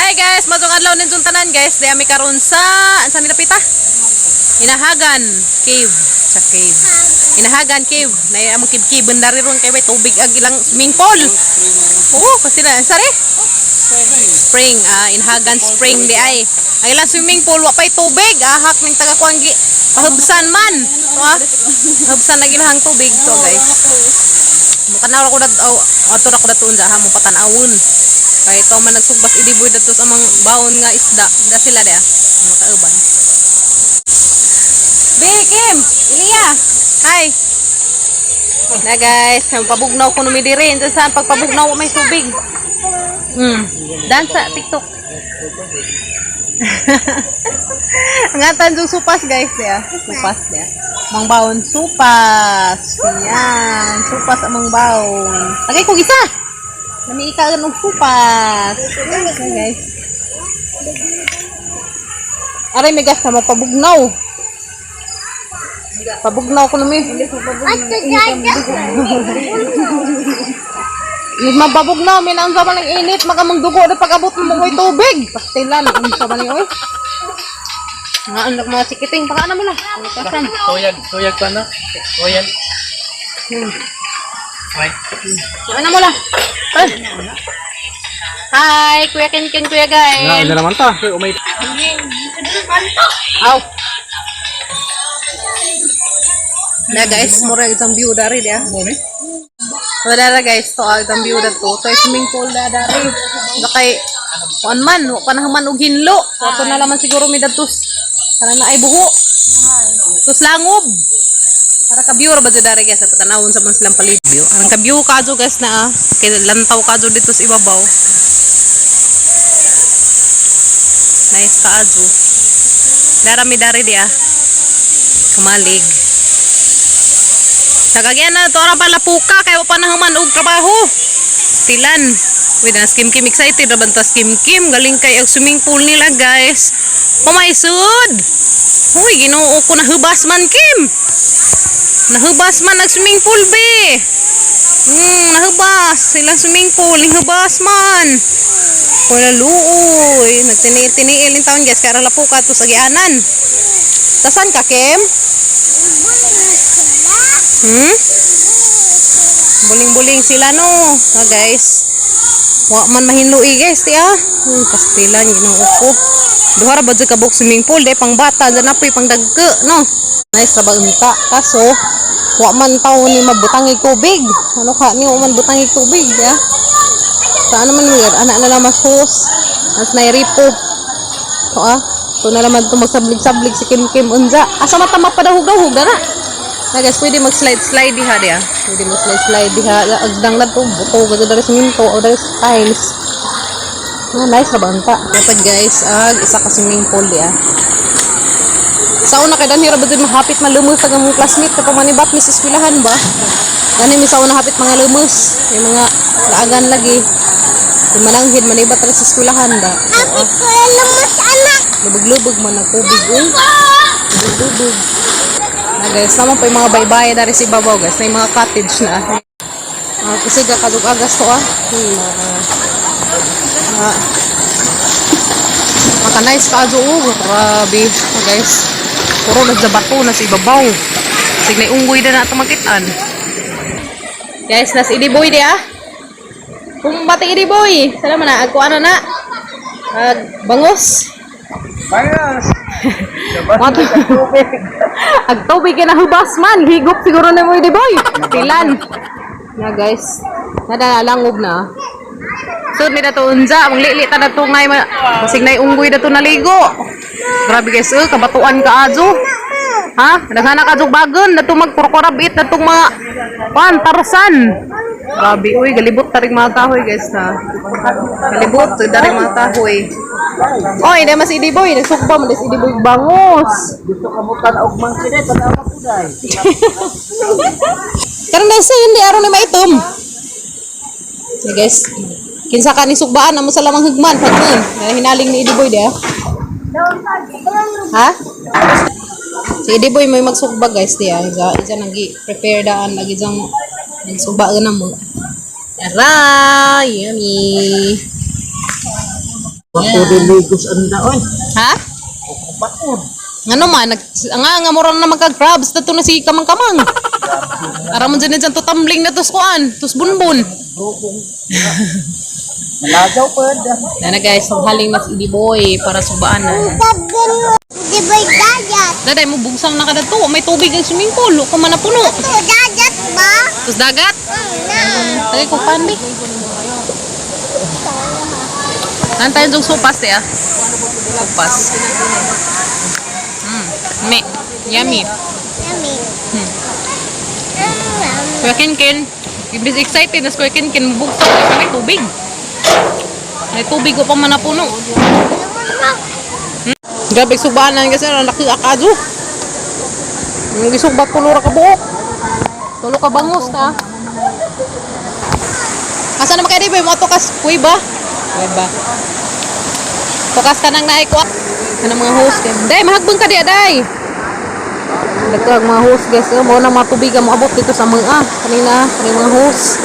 Hi guys, maayong adlaw ninyong tanan, guys. Di ami karon sa unsa ni dapita? Inahagan Cave. Sa cave. Inahagan Cave. Na among cave dari ron kay may tubig ag ilang swimming pool. Oo, kasi na sare. Spring, Inahagan Spring di ay. Ang ilang swimming pool wa pay tubig. Ahak ning taga kuang gi pahubsan man. To ah. Hubsan na ilahang tubig to, guys. Mukanaw ko dat, oh, ato ra ko datuon ha mo patan-awon. Kay ito man nagsugbas idiboy dadto sa amang baon nga isda. Da sila dia. Mga kauban. Bi, Kim, Ilya. Hi. Na guys, ang pabugnaw ko numi diri. Unsa saan pagpabugnaw may tubig. Dance sa TikTok. Ang atan yung supas, guys, ya. Supas ya. Mang baon supas. Yan, supas amang baon. Tagay kog isa. Nami ka og supas. Okay, guys. Aray may gas na mapabugnaw. Pabugnaw ko nami. Yung mababugnaw, may naunsa man ang init, makamang dugo na pag-abot mo mo'y tubig. Pastilan, unsa man ni oy. Nga anak mga chikiting, baka mo lang. Kasan? Tuyag, tuyag pa na. Tuyag. Ay. Ano mo lang? Ay. Hi, Kuya Ken Ken, Kuya Gael. Na naman ta. Umay. Aw. Na guys, mura isang view dari dia. Wala ra guys, to ang isang view dato. To swimming pool da dari. Kay kuan man, wa pa na man og hinlo. Ato na laman siguro mi dadtos. Kana na ay buho. Tus langob. Para ka view ra ba jud dari, guys, sa tanawon sa man silang paligid. Arang ka view kadyo, guys, na ah. Kay lantaw kadyo dito sa ibabaw. Nice kaadyo. Darami dari di ah. Kamalig. Tagagyan na to ara pala puka kay wa pa na human og trabaho. Stilan. Wait na skim kim, excited ra ban ta skim kim, galing kay ang swimming pool nila, guys. Pamaysud. Huy, Ginoo ko, nahubas man, Kim. Nahubas man ang swimming pool be. Nahubas silang swimming pool, nahubas man. Wala luoy, nagtiniil-tiniil yung taon, guys, kaya ra lapuka to sa gianan. Tasan ka, Kim? Hmm? Buling-buling sila no. Ah, guys. Wa man mahinlui, guys, ti ah. Pastilan, Ginoo ko. Duha ra ba jud ka buok swimming pool, di pang bata, dyan na po'y pang dagko, no? Nice ra ba unta? Kaso, wa man taw ni mabutang tubig. Ano ka ni wa man butang tubig, ya? Saan naman mo yan? Anak na lang mas hose. Mas nairipo. To ah. Ito na naman ito magsablig-sablig si Kim Kim unza. Asa mata mapadahug-dahug na. Na guys, pwede mag-slide-slide diha diha. Pwede mag-slide-slide diha. Agdang na to, buto gado dari siminto o dari tiles. Ah, nice ra ba unta? Dapat guys, ag isa ka swimming pool diha. Sa una kay danhi ra ba dun mahapit malumos ang among classmate kapag manibat mi sa eskwelahan ba? Gani mi sa una hapit mga lumos. May mga laagan lagi. Di mananghid manibat ra sa eskwelahan ba? Hapit ko lumos, anak. Lubog-lubog man ang tubig uy. Lubog-lubog. Na guys, naman pa yung mga baybay dari sa ibabaw, guys. Na yung mga cottage na. Ah, kasi kakadug agas to ah. Maka nice ka oh. Grabe. Ah, guys. Puro na sa bato na sa ibabaw. Sig unggoy na nato makitaan. Guys, nas idiboy di ah. Kung bati idiboy. Salamat na agkuan na na. Ag bangos. Bangas. Ag tubig kay nahubas man, higop siguro na mo boy. Tilan. Na guys. Nada langob na. Sud mi dato unza, ang lili ta dato ngay basig nay unggoy dato naligo. Grabe guys, eh, kabatuan ka ajo. Ha? Daghana ka adyo bagon dato magkurkurabit datong mga pan tarsan. Grabe uy, galibot taring mga kahoy, guys, na. Galibot daring mga kahoy. Oy, di mas idi boy, nagsugba man des idi boy bangos. Gusto ka mo tan-og man kini, tan-aw ko day. Karon dahil sa hindi aron ni maitom. Okay, guys. Kinsa ka ni sugbaan amo sa lamang hugman pagmun. Hinaling ni Idi Boy dia. Ha? Si Idi Boy may magsugba, guys, diya. Iza iza nagi prepare daan lagi jang nagsugba na mo. Tara, yummy. Bako din ligos ang daon. Ha? Bakod. Ngano man nag nga nga mura na magka crabs na to na si kamang-kamang. Ara mo dyan dyan to tumbling na tos kuan, tos bunbun. Malagaw pa. Nana guys, haling mas idi boy para subaan na. Dagan mo. Di ba dayat? Daday mo bugsang na kada to, may tubig ang swimming pool, ko man napuno. Ito dayat ba? Tos dagat. Na. Tagay ko pandi. Nan tayo yung sopas te ah. Sopas. Me. Yummy. Yummy. Kuya Kinkin, imbis excited na si Kuya Kinkin, bugsaw na may tubig. May tubig ko pa man napuno. Grabe subanan kasi ang laki akadyo. Yung gisugbat tulo ra ka buok. Tulo ka bangos ta. Asa naman kay di ba mo kas kuy ba? Kuy ba? Tukas ka nang naay ko. Kanang mga host kay. Day mahagbong ka di aday. Dagkag mga host guys, oh, mao nang mga tubig ang moabot dito sa mga kanina, kaning mga host.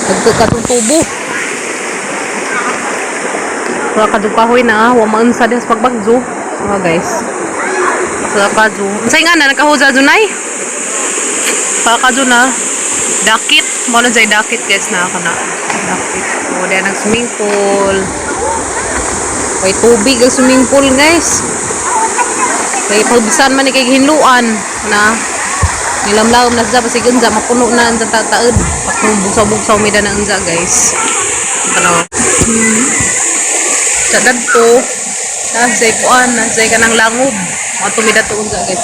Dagkag katong tubo. Wala ka kahoy na, wa maunsa din sa pagbagzo. Mga guys. Sa kadyo. Unsay nga na nagkahuza dunay? Pa kadyo na. Dakit. Mo na jay dakit guys na kana. Dakit. O di nang swimming pool. May tubig ang swimming pool guys. Kay pagbisan man ni kay hinluan na nilamlawom na siya basig unsa mapuno na ang tataod. Pakong bugsaw-bugsaw mi na unsa guys. Ano? Sa dadto, nasa kuan, nasa kanang langob. Mga tumida to unsa guys.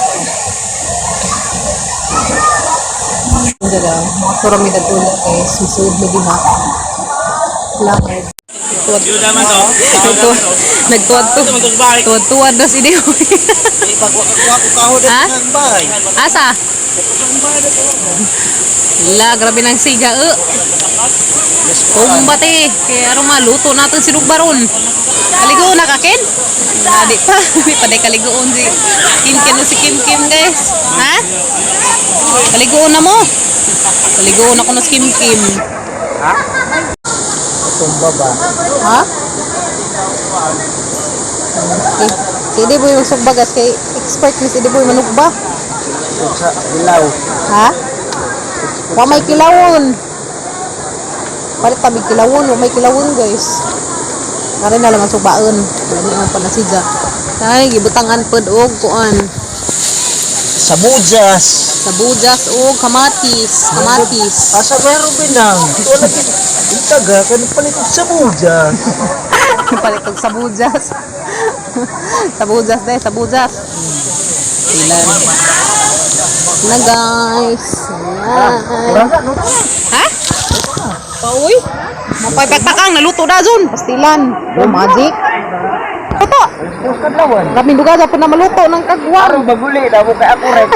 Unsa daw, mga turami dadto unsa guys. Susunod mo diha. Langob. Tuwad. Nagtuwad. Nagtuwad to. Tuwad-tuwad na si Diyo. Ha? Asa? La, grabe ng siga. Eh. Kumbate. Kaya aron maluto natin si Lugbaron. Kaligo na ka, Ken? Di pa. Di pa di kaligoon si Kim Kim o si Kim Kim, guys. Ha? Kaligoon na mo. Kaligoon ako na si Kim Kim. Tumba ba? Ha? Okay. Si Idi Boy magsugba, guys. Kay expert ni si Idi Boy manugba. Sa hilaw. Ha? Wa may kilawon. Palit tabi kilawon, wa may kilawon guys. Kare na lang ang subaon. Lami ang panasidya. Ay, gibutangan pod og kuan. Sabujas. Sabujas og kamatis, kamatis. Asa meron binang? Wala gid. Itaga kan palit og sabujas. Palit og sabujas. Sabujas dai, sabujas. Ilan. Na guys. Ayan. Mura no? Ha? Pauy? Mapaypaktakang, naluto na zon. Pastilan. Oh, magic. Luto. Dos kadlawan. Labing duga po na maluto ng kagwar. Aron baguli na mo kay ako right.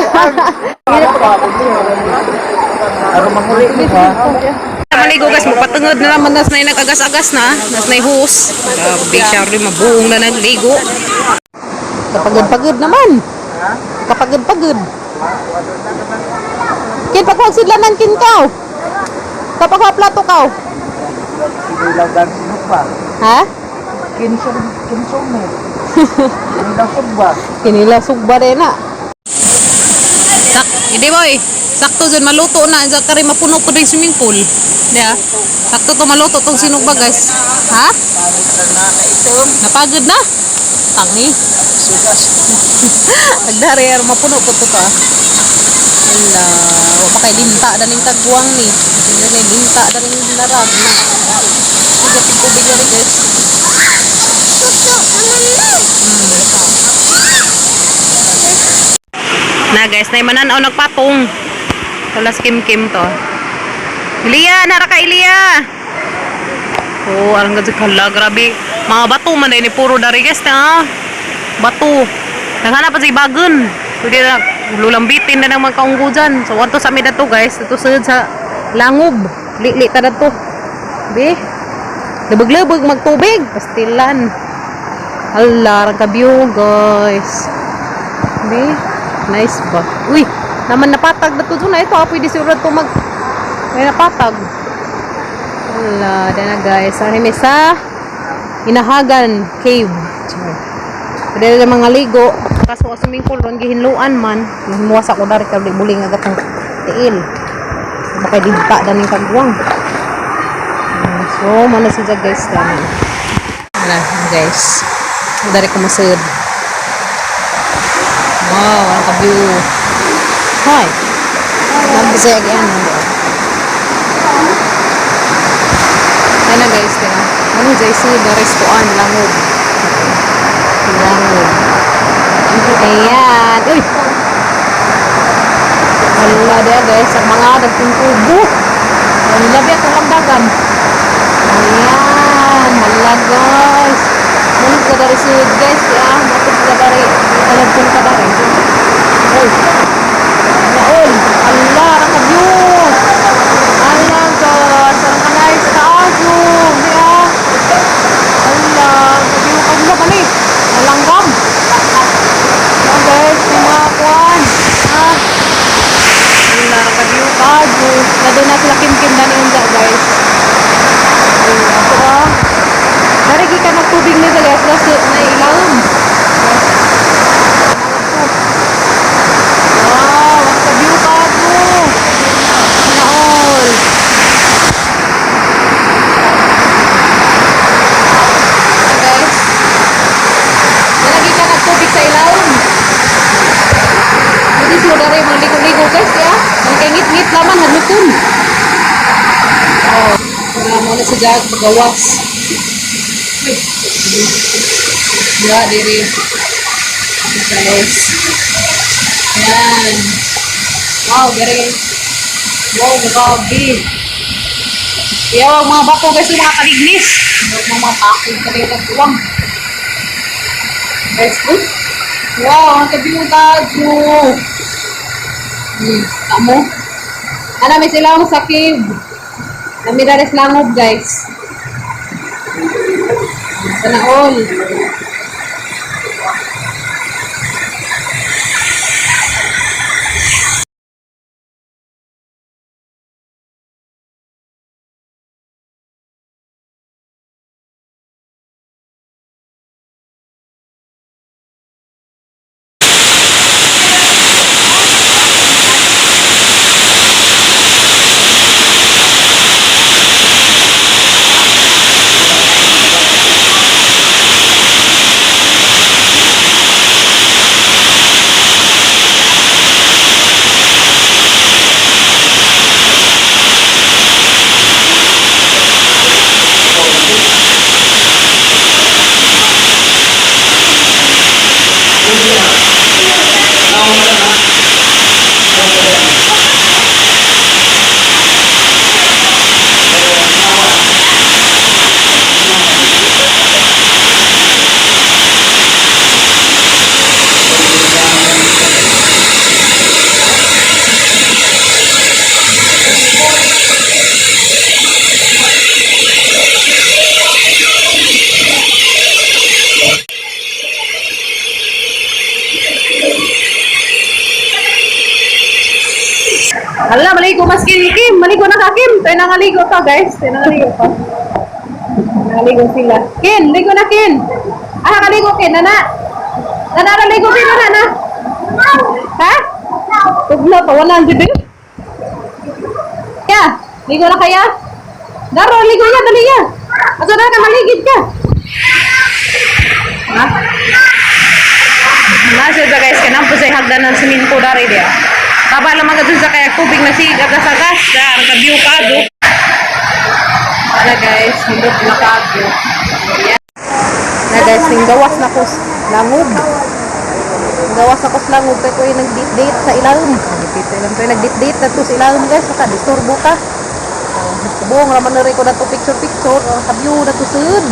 Aron maguli ni ba? Maligo guys, magpatungod na naman nas na nag-agas-agas na, nas na hose. Grabe siya rin, mabuong na nagligo. Kapagod-pagod naman. Kapagod-pagod. Kin pagkuhag sidlanan kin kaw. Kapag plato kaw. Sinilaw gan sinugba. Ha? Kinsong kinsong mo. Sinilaw sugba. Kinila sugba rin na. Sak, hindi boy. Sakto dyan, maluto na. Diyan ka rin mapuno po din swimming pool. Di ah. Sakto to maluto tong sinugba guys. Ha? Napagod na? Tangi. Sugas. Agdari, ar mapuno po to ka. Hala, wa pa kay linta daning kagwang ni. Hindi kay linta daning larag na. Sige, tubig na rin guys. Na guys, na mananaw nagpatong. Talas Kim Kim to. Ilya, nara ka Ilya. Oh, arang gadyo kala, grabe. Mga bato man ni puro dari guys na. Bato. Naghanap pa sa ibagon. Pwede na lulambitin na ng mga kaunggo dyan. So, wanto sa amin na to guys. Ito sunod sa langob. Li-li ta na to. Be. Lubog-lubog magtubig. Pastilan. Hala, arang ka-view guys. Be. Nice ba? Uy, naman napatag na to dun. Ito, ah, pwede siguro to mag... May napatag. Wala, na guys. Sa sa Inahagan Cave. Sorry. Pwede na mga ligo. Kaso ang swimming pool ron gihinluan man. Himuwas ako dari kay di buling agad ang tiil. Baka digta daning kagwang. So, mana siya guys dami. Wala, guys. Dari ko masud. Wow, ang ka-view. Hi. Nabisaya yan. Ayan na guys, tira. Ano dyan sa restoan, langob. Langob. Ayan. Uy! Wala dia guys, ang mga dagkong tubo. Wala biya itong lambagan. Ayan, wala guys. Munod ka dari sud guys, ya. Matod ka dari, talagpong ka dari. Uy. Naol. Ala, ang ka-view. Ala, guys. Ang ka-nice kaayo. Di ah. Ala, ang ka-view. Kagulo ka ni. Nalanggam. Ayan, guys, may mga kuwan. Ah. Ala, ang ka-view kaayo. Nandun na sila Kim-Kim dani unja, guys. Ayun, ako ah. Dari ka nagtubig nito guys, kasi nailaom. Wow, ang ka-view kaayo. Naol. Ayan, guys. Nalagi ka nagtubig sa ilawom. Hindi sila dari mga ligo-ligo guys, ya. Ang kay ngit-ngit laman, hadlukon. Oh, wala mo na sa jag, pagawas. Ya, diri. Guys. Ayan. Wow, diri. Wow, grabe. Yo, mga bako guys, yung mga kalignis. Yung mga pako, kalignis. Guys, good. Wow, ang tabi mo tayo. Tamo. Ana, may sila sa cave. Nami dares langob, guys. Sana all. Hala, maligo mas Kim, Kim. Maligo na ka, Kim. Tayo nangaligo to, guys. Tayo nangaligo to. Nangaligo sila. Kim, ligo na, Kim. Ah, nakaligo, Kim. Nana. Nana, naligo, Kim. Nana, na. Ha? Tugla pa. Wala ang dibin. Ya, ligo na kaya? Daro, ligo na, dali ya. Asa na ka, maligid ka. Ha? Nasa sa guys, kanang po sa hagdanan sa minto dari dia. Taba lang mga dun sa kaya tubig na sig agas-agas. Dar, ka-view ka do. Wala guys, hindot na kago. Na guys, ning gawas na ko langob. Gawas na ko sa langob kay ko yung nag-date sa ilalom. Nag-date sa ilalom. Ko'y nag-date na to sa ilalom guys, maka disturbo ka. Oh, buong raman na rin ko na to picture picture, oh, ka-view na to sud.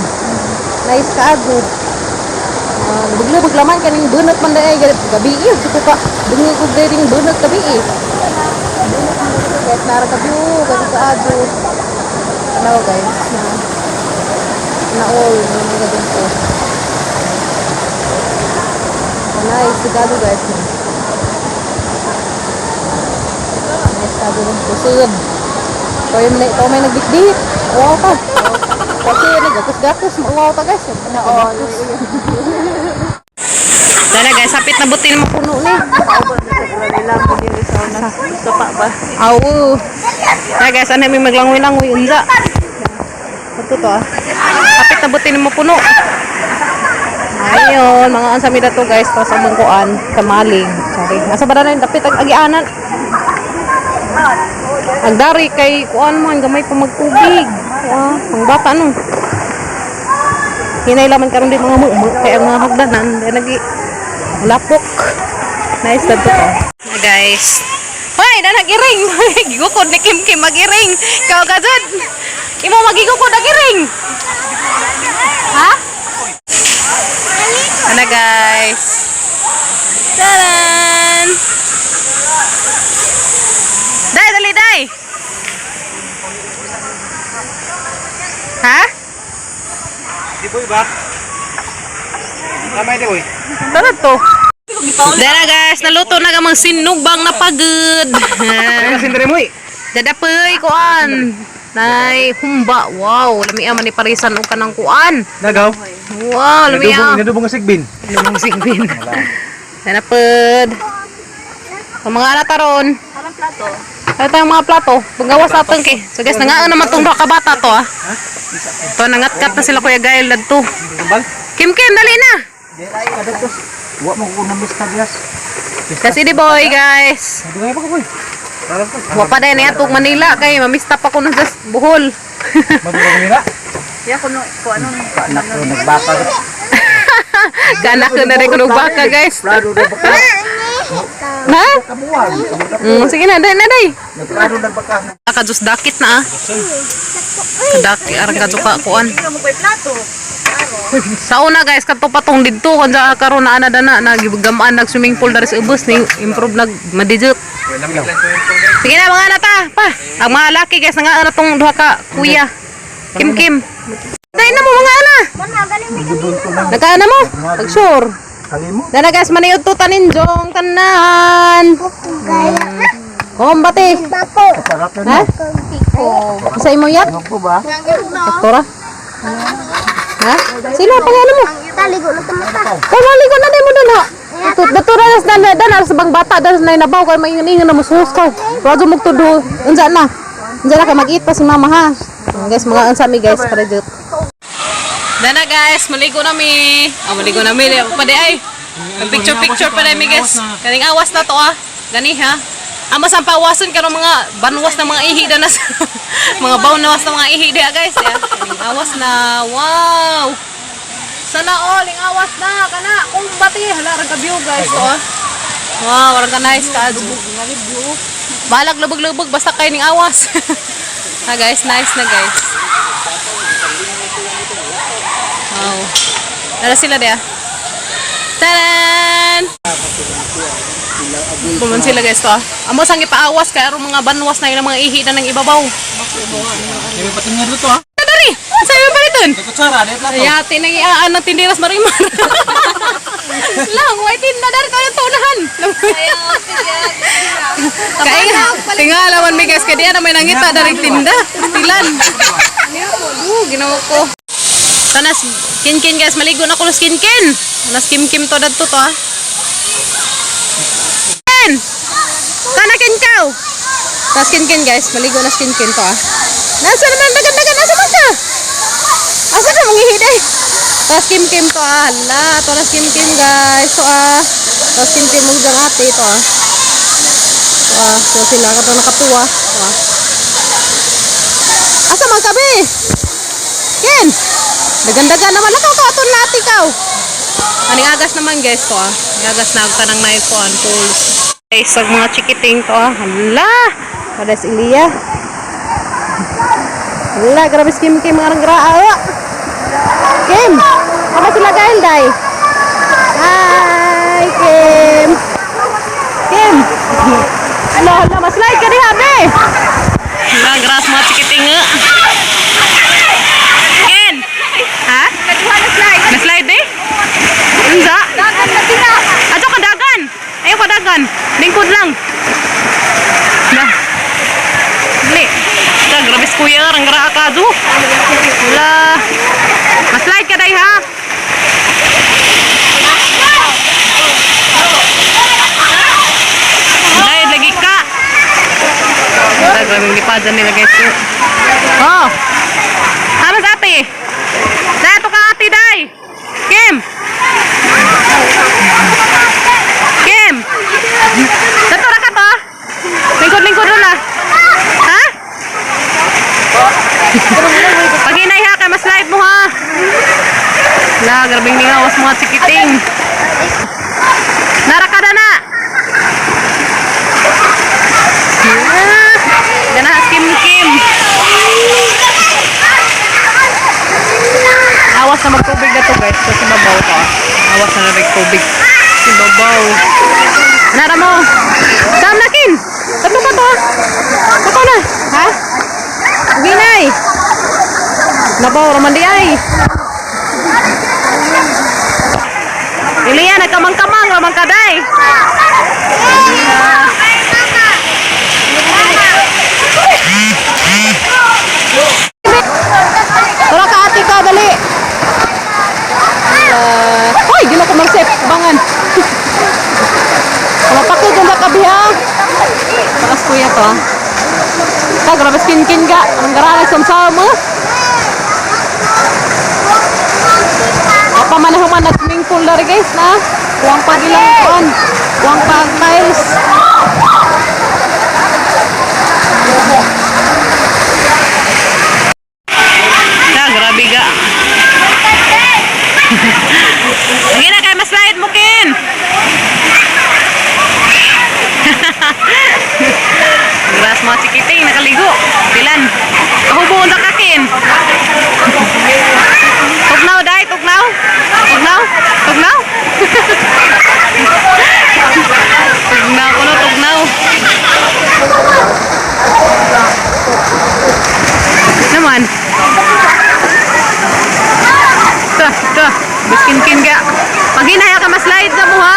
Nice kaago. Bigla bigla man kaning bunot man dai gabi eh suko ka dungi ko dai ring bunot gabi eh. Guys, nara ka view gabi ka adyo. Ano guys na na all na mga ganito. Oh, nice sigado guys no. Nice kaayo dito sud. Toy may nagdikdik. Wow ka. Kasi nagakos-gakos, mauwaw ta, guys. Oo. Dala, guys, sapit na butil mapuno ni. Sa pa ba? Aw. Dala, guys, ano may maglangoy-langoy unsa. Ito to ah. Sapit na butil mapuno. Ayun, mga ansa mi dato, guys, para sa among kuan, kamaling. Sorry. Asa ba na dapit ag agianan? Agdari kay kuan mo ang gamay pa magtubig. Ah, ang bata no. Hinay laman karon di mga mumo kay ang mga hagdanan di nagi lapok. Nice na to. Ah, guys. Hoy, na nag-iring. Gigukod ni Kim Kim mag-iring. Ikaw ka jud. Imo magigukod ang iring. Ha? Ano, guys? Taran! Dai, dali, dai! Ha? Di boy ba? Kamay di boy. Tara to. Dara, guys, naluto na ka mga sinugbang na pagod. Sindre mo eh. Dadapoy kuan. Nay humba. Wow, lami man ni parisan og kanang kuan. Nagaw. Wow, lami ah. Nadubong ang sigbin. Lumang sigbin. Dadapoy. Ang mga ala taron. Parang plato. Ay tayong mga plato. Paggawas natin kay. So guys, nangaan naman tong baka bata to ah. To nangatkat na sila Kuya Gael dadto. Kambal. Kim Kim, dali na. Wa mo ko namiss ka dias. Kasi di boy, guys. Dugay pa ka boy. Wa pa din niya tug Manila kay mamista pa ko nun sa Bohol. Madugay nila. Ya kuno ko ano Anak ko nagbaka. Kanak ko na rin kunog baka, guys. Prado na baka. Ha? Kamuan. Sige na, dai na dai. Nagprado na baka. Kajus dakit na ah. Kadaki arang kadyo ka kuan. mo koy plato. Sa una, guys, kadto patong didto kun sa karon na ana dana naggamaan nag swimming pool dari sa ubos ning improve nag madijot. Sige na mga nata pa. Ang mga laki, guys, nga ana tong duha ka kuya. Kim Kim. Dai na mo mga ana. Mana, galing may kanina. Nakaana mo? Pag sure. Kalimo. Dana, guys, maniud to tanin jong tanan. Gaya. Kombate. Bako. Sarap Ha? na. Sa imo yat? Ano ko ba? Doktora? Ha? Sila pangano mo? Taligo na tumata. Kamali ko na mo dun ha. Tut datura nas dan dan sa bang bata dan na nabaw kay maingon na musuhos ka. Radyo mo tudo. Unsa na? Unsa na kay mag-eat pa si mama ha. Guys, mga unsa mi, guys, para jud. Dana, guys, maligo na mi. Ah, maligo na mi. Pa di ay. Picture picture pa na mi, guys. Kaning awas na to ah. Gani ha. Amo sa pawason karon mga banwas na mga ihi danas. Mga bawnawas na mga ihi diha, guys. Ya. Kaning awas na. Wow. Sana all ing awas na kana kung bati hala ra ka view, guys, to ah. Wow, warang ka nice ka. Balag lubog-lubog basta kay ning awas. Ha, guys, nice na, guys. Wow. Dala sila dia. Taran! Pumun sila, guys, to ah. Amo sang ipaawas kay aron mga banwas na ilang mga ihi na nang ibabaw. May patingan dito ah. Dari! Sa iyo paliton? Kutsara, di plato. Yati nang iaan ng tindiras marimar. Lang, way tinda dari tayo tunahan. Kaya tingala man mi, guys, kay diya na may nangita dari tinda. Tilan. Ginawa ko. Tanas kinkin, guys, maligo na ko los kinkin. Nas kim-kim to dadto to ah. Kin! Kana kinkaw. Tas kinkin, guys, maligo na kinkin to ah. Nasa naman dagan-dagan nasa man ka? Asa ka mangihid eh? Tapos kim kim to ah. Hala, to nas kim kim, guys. To ah. Tapos kim kim mong diyang ate to ah. To ah. So sila ka to nakatuwa. To ah. Asa man kabi? Ken! Dagan-dagan naman. Lakaw ka aton na ate kaw. Aning agas naman, guys, to ah. Aning agas na ka ng knife ko tools. Guys, ang mga chikiting to ah. Hala! Padas Ilya. Hala, grabe si Kim Kim mga nangraa. Kim! Kama sila Gael, day? Hi, Kim! Kim! Hala, hala, maslide ka diha, be! Hala, grass mga chikiting eh. Ken! Ha? Na slide eh? Unsa? Dagan na sila. Ato kadagan. Ayaw kadagan. Lingkod lang. Na. Dali. Ka grabe si kuya rang raa ka do. Wala. dyan nila, guys. Oh! Tama sa ate! Dai, ito ka ate, Day! Kim! Kim! Dato ra ka to? Lingkod-lingkod na. Ha? Pag-inay ha, kay mas live mo ha. La, grabing ningawas mga chikiting. Narakada na! Ah, Ganahas Kim Kim. Awas na magtubig na to, guys, kasi babaw to. Ah. Awas na na tubig. Si babaw. Nara mo. Sam na kin. Tatlo ka to. Ah. Tatlo na. Ha? Ginay. Nabaw raman di ay. Ilya, nagkamang-kamang raman ka day. Tara ka ate ka, dali. Hoy, gila ko magsip. Bangan. Mapakod na kabi ha. Takas kuya to. Ah. Ta, grabe skin-kin ga. Ang gara nagsamsam mo. Apa man na human nag-swimming pool na rin, guys, na. Kuwang pag ilang kuwan. Kuwang pag tiles. Ta, grabe ga. Sige na, kay mas slide mo, Ken. Grass mga chikiting, nakaligo. Tilan. Kahubo na ka, Ken. Tugnaw, day. Tugnaw. Tugnaw. Tugnaw. Tugnaw ko no, tugnaw. Naman. Ta, ta. Biskin-kin ga. Paghinaya ka, mas slide na mo, ha?